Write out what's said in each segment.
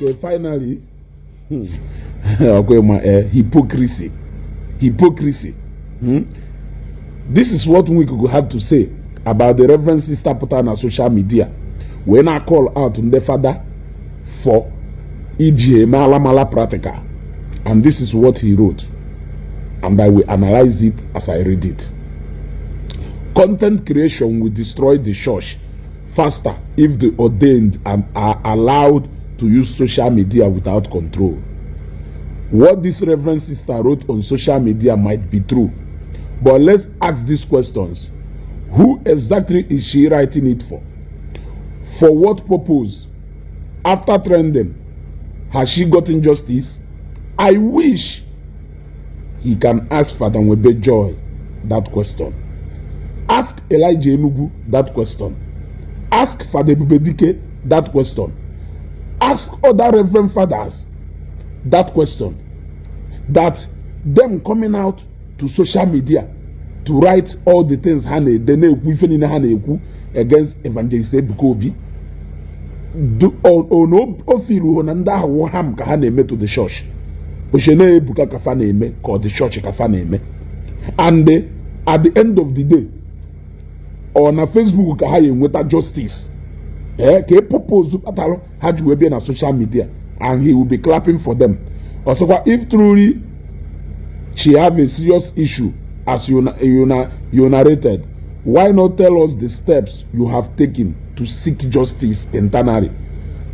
Okay, finally. Okay, hypocrisy. Hypocrisy. This is what we could have to say about the Reverend Sister put on social media. When I call out on the father for EGA Mala practical. And this is what he wrote. And I will analyze it as I read it. Content creation will destroy the church faster if the ordained are allowed to use social media without control. What this Reverend Sister wrote on social media might be true, but let's ask these questions. Who exactly is she writing it for? For what purpose? After trending, has she gotten justice? I wish he can ask Father Nwebe Joy that question. Ask Elijah Enugu that question. Ask Father Bubedike that question. Ask other Reverend Fathers that question. That them coming out to social media to write all the things against Evangelist Ebuka Obi to the church. Called the church. And at the end of the day, on a Facebook with justice, propose had you be on social media, and he will be clapping for them. Also, if truly she have a serious issue, as you narrated, why not tell us the steps you have taken to seek justice internally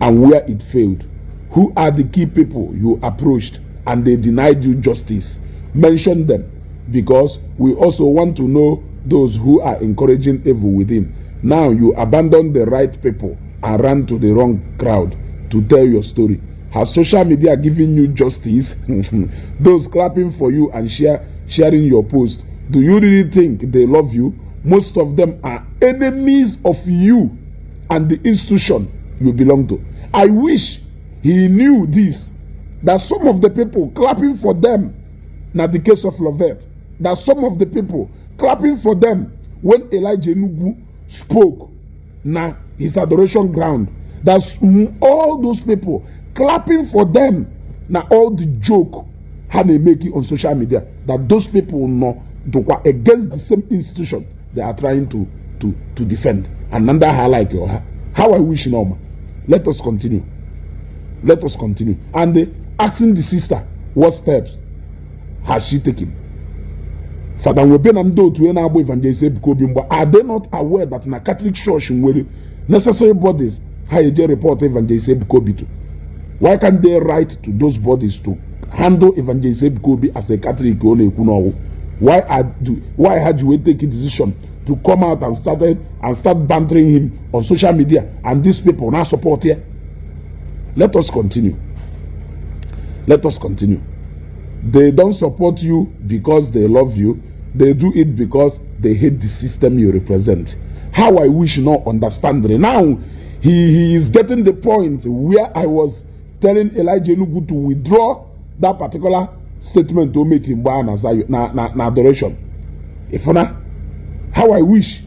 and where it failed? Who are the key people you approached and they denied you justice? Mention them, because we also want to know those who are encouraging evil within. Now you abandon the right people and ran to the wrong crowd to tell your story. Has social media given you justice? Those clapping for you and sharing your post, do you really think they love you? Most of them are enemies of you and the institution you belong to. I wish he knew this, that some of the people clapping for them, now the case of Lovett, that some of the people clapping for them when Elijah Enugu spoke, now his adoration ground, that's all those people clapping for them, now all the joke how they make it on social media, that those people know against the same institution they are trying to defend. And under highlight how I wish normal. Let us continue. Let us continue. And asking the sister, what steps has she taken? Father Nwebe and do to enable Evangelist Ebuka Obi, but are they not aware that in a Catholic church in necessary bodies how you report Evangelist Ebuka Obi to? Why can't they write to those bodies to handle Evangelist Ebuka Obi as a Catholic? Why had you taken a decision to come out and start bantering him on social media, and these people now support here? Let us continue. Let us continue. They don't support you because they love you. They do it because they hate the system you represent. How I wish not understand it. Now he is getting the point where I was telling Elijah Enugu to withdraw that particular statement to make him buy na adoration. If not, how I wish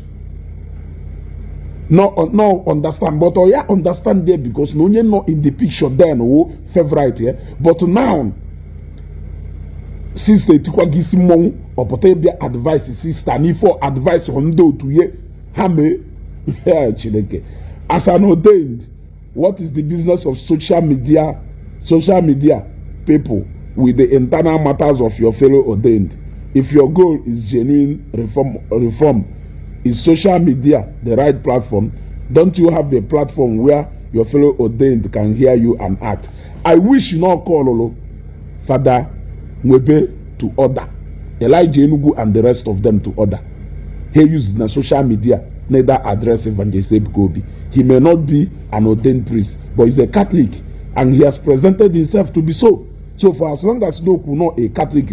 no understand, but yeah understand there, because no you're not in the picture then favorite here. But now since they took a gisimon or potential advice sister need for advice on do to ye hame as an ordained, what is the business of social media people with the internal matters of your fellow ordained? If your goal is genuine reform, is social media the right platform? Don't you have a platform where your fellow ordained can hear you and act? I wish you not call Father Nwebe to order, Elijah Enugu and the rest of them to order. He uses the social media neither address Evangelist Ebuka Obi. He may not be an ordained priest, but he's a Catholic, and he has presented himself to be so. So for as long as no not a Catholic,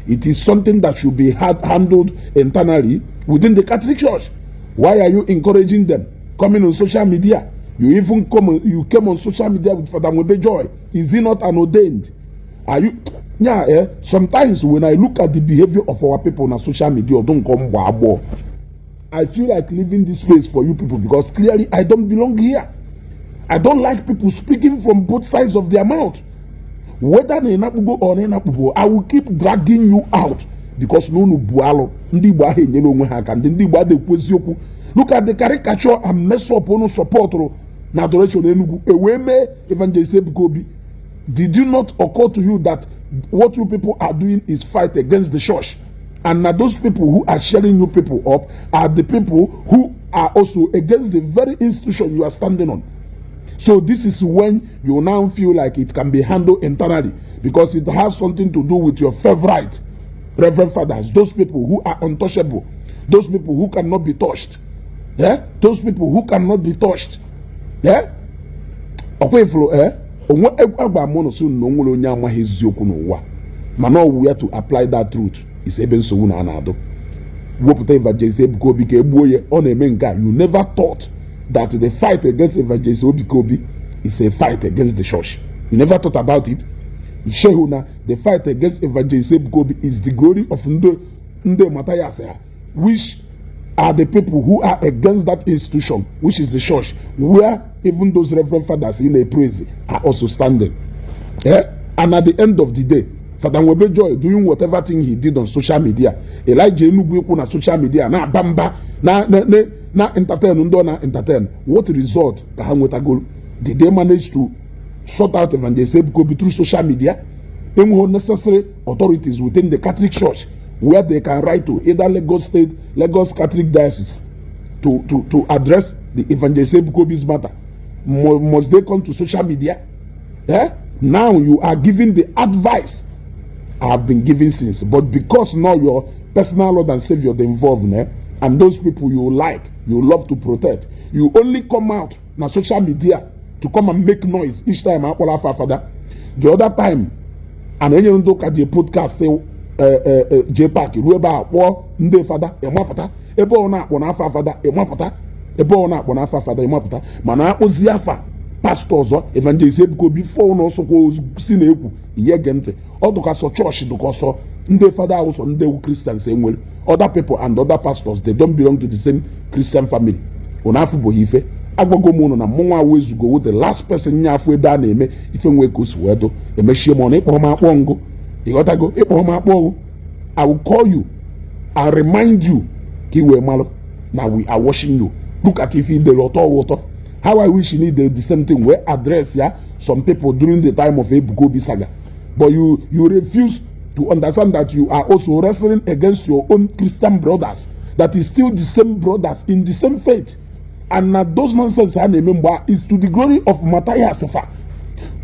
it is something that should be handled internally within the Catholic Church. Why are you encouraging them coming on social media? You came on social media with Father Nwebe Joy. Is he not an ordained? Are you? Yeah. Sometimes when I look at the behavior of our people on social media, don't come I feel like leaving this place for you people, because clearly I don't belong here. I don't like people speaking from both sides of their mouth. Whether Nenapugo or Nenapugo, I will keep dragging you out because no bualo. Look at the caricature and mess up on support. Na adoration enugu eweme evangelist Ebukobi. Did you not occur to you that what you people are doing is fight against the church? And now those people who are sharing you people up are the people who are also against the very institution you are standing on. So this is when you now feel like it can be handled internally because it has something to do with your favorite reverend fathers, those people who are untouchable, those people who cannot be touched. Yeah? Those people who cannot be touched. Yeah? Okay, flow, eh? We have to apply that truth. It's even so you never thought that the fight against Evangelist Obi is a fight against the church. You never thought about it. The fight against Evangelist Obi is the glory of Nde Matayase, which are the people who are against that institution, which is the church, where even those reverend fathers in a praise are also standing. Yeah? And at the end of the day, Father Nwebe Joy doing whatever thing he did on social media, Elijah Enugu on social media, na bamba, na entertain. What result did they manage to sort out Evangelist Ebukobi through social media? Then we have necessary authorities within the Catholic Church where they can write to either Lagos State, Lagos Catholic Diocese to address the Evangelist Ebukobi's matter. Must they come to social media? Yeah? Now you are giving the advice I have been giving since, but because now your personal Lord and Savior are involved, and those people you like, you love to protect, you only come out on social media to come and make noise each time I call Father. The other time, and then you look at the podcast, J-Pack, whoever war Nde Father, Emapata, Ebo na Bona Father, Emapata, Ebo na Bona Father, Emapata, Mana Oziafa, pastors, Evangelist Ebukobi before no so Sineku, Yegente, all the cast of church, because Nde Father also Nde Christians same way. Other people and other pastors, they don't belong to the same Christian family. Onafu Bohife, Agbogo Mono na Monga ways go with the last person Yafu Dane, if you wake us wedo, a machine on Epoma Pongo, you gotta go Epoma Pongo. I will call you, I'll remind you, Kiwe Malo. Now we are watching you. Look at if in the Loto water. How I wish you need the same thing. We address some people during the time of Ebukobi Saga. But you refuse to understand that you are also wrestling against your own Christian brothers. That is still the same brothers in the same faith. And those nonsense I remember is to the glory of Matthias,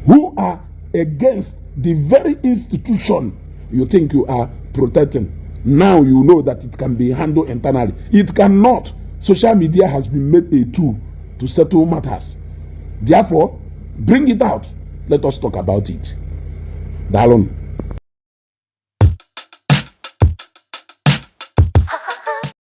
who are against the very institution you think you are protecting. Now you know that it can be handled internally. It cannot. Social media has been made a tool to settle matters. Therefore, bring it out. Let us talk about it. Dalon.